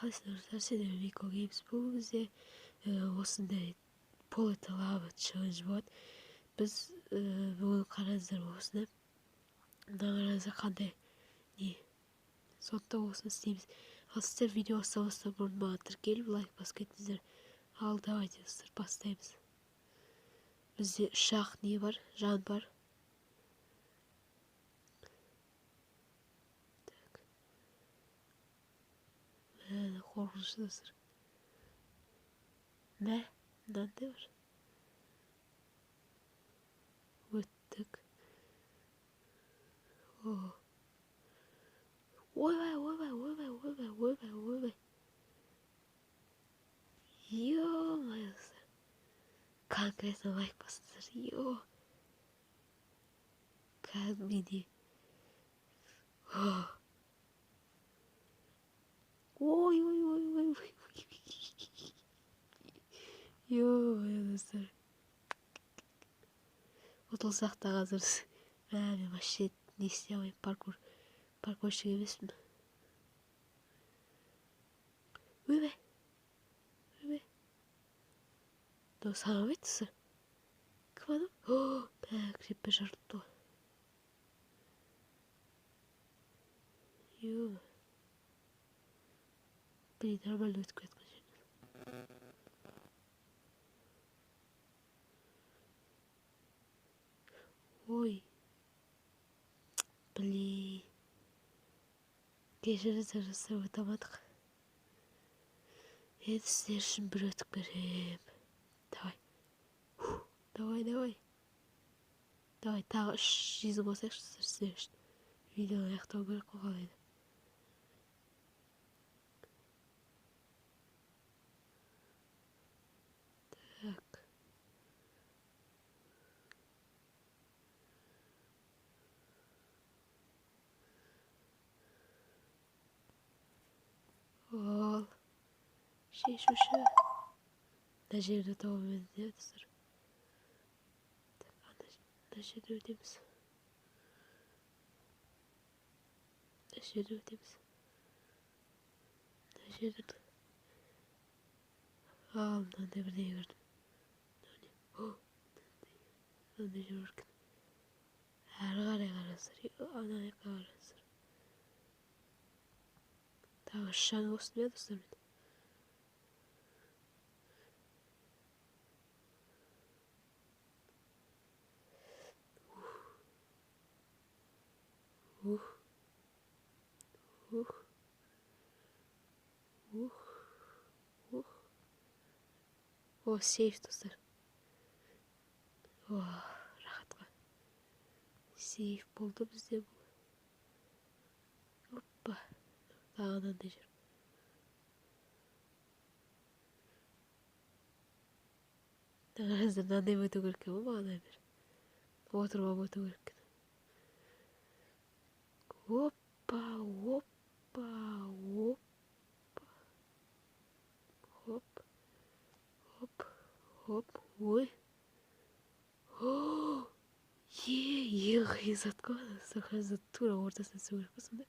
Қалайсыңдар, достар? Сендер Вико Геймс. Бұл бізде осындай пол это лава челлендж болады. Біз бүгін, қараңыздар, осыны, мына қараңыздар, қандай не. Сондықтан осыны істейміз. Ал сіздер видео бастамастан бұрын маған тіркеліп, лайк басып кетіңіздер. Ал давайте, достар, бастаймыз. Бізде үш ақ не бар, жан бар. Так, мә, қорқынышты, достар. Мә, мынандай бар, өттік. О, ойбай, ойбай, ойбай, ойбай, ойбай, ойбай, ё-моё, достар, конкретно лайк басыңыздар. Ё, кәдімгідей. Ой, ой, ой, ой, ой, ё-моё, достар, ұтылсақ та қазір, мә, мен вообще не істей алмаймын, паркур, паркурщик емеспін. Ойбай, ойбай, мынау санамайды, достар. Кім анау? Мә, крипер жарылыпты ғой. Ё, блин, нормально өтіп кеткен жерден. Ой, блин, кешіріңіздер, достар, өте алмадық. Енді сіздер үшін бір өтіп беремін. Давай, давай, давай, давай, тағы үш жизнь қосайықшы, достар, сіздер үшін. Видеоны аяқтау керек қой қалай да. Так, ол шешуші мына жерді тауып еді, иә, достар. Так, ана мына жерде өтеміз, мына жерде өтеміз, мына жерден. Ал мынандай бірдеңе көрдім. Мынау не? О, мынандай жер бар екен. Әрі қарай қараңыздар, ана жаққа қараңыздар. Тағы үш жан болсын, иә, достар, мен. Ух, ух, ух, ух. О, сейф, достар. О, рахат қой. Сейф болды бізде бұл. Оппа, тағы мынандай жер. Қараңыздар, мынандай өту керек екен ғой, бағанадан бері. Отырып алып өту керек екен. Оппа, оппа, оппа. Хоп, хоп, хоп, ой. О, е, ең қиын зат қой. Достар, тура ортасына түсу керек қой сонда.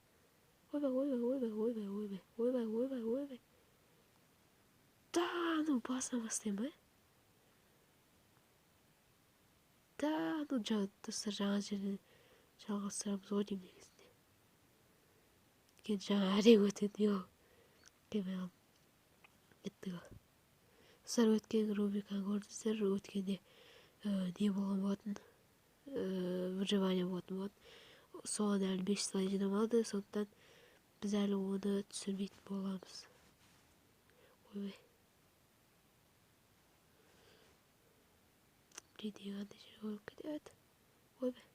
Ойбай, ойбай, ойбай, ойбай, ойбай, ойбай, ойбай, ойбай. Да, ну басынан бастаймын ба? Да, ну достар, жаңа жерден жалғастырамыз ғой деймін негізінде. Өйткені жаңа әрең өтеді, ё. Келмей қалдым. Кеттік ал. Достар, өткен рубриканы көрдіңіздер, өткенде не болған болатын, выживание болатын болатын. Соған әлі 5 лайк жинамады, сондықтан біз әлі оны түсірмейтін боламыз. Ойбай. Блин, қандай жерге қойып кетеді. Ойбай.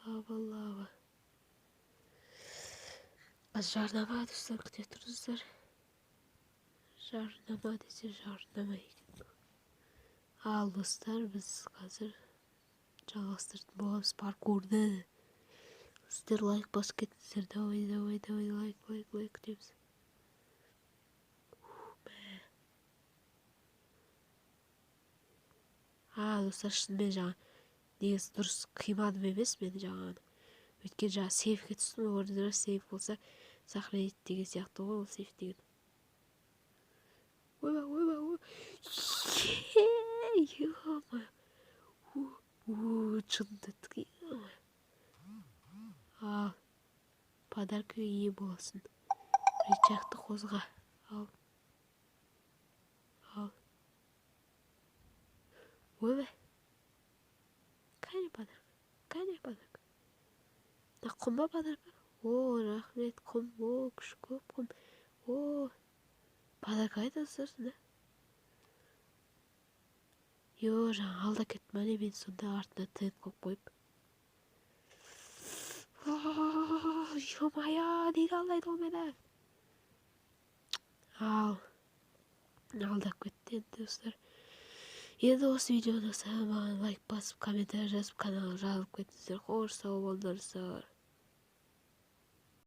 Лава, лава. Жарнама, достар, күте тұрыңыздар. Жарнама десе жарнама екен. Ал, достар, біз қазір жалғастыратын боламыз паркурды. Сіздер лайк басып кетіңіздер. Давай, давай, давай, лайк, лайк, лайк күтеміз. Мә. А, достар, шынымен жаңа негізі дұрыс қимадым емес мен жаңағыны. Өйткені жаңа сейфке түстім ғой, көрдіңіздер ма? Сейф болса, сохранить деген сияқты ғой ол сейф деген. Ойбай, ойбай, ой, ё-моё, жындыдық. Ал, подаркаға ие боласың. Рычагты қозға. Ал, ал, ойбай, кәне подарка, кәне подарка? Мына құм ба подарка? О, рахмет, құм. О, күші көп құм. О, подарка қайда, достар, сонда? Е, жаңа алдап кетті ма, не? Мен сонда артына тент қойып қойып. Ё-моё, неге алдайды ол мені? Ал, алдап кетті енді, достар. Енді осы видео ұнаса, маған лайк басып, комментарий жазып, каналға жазылып кетіңіздер. Қош, сау болыңдар, достар.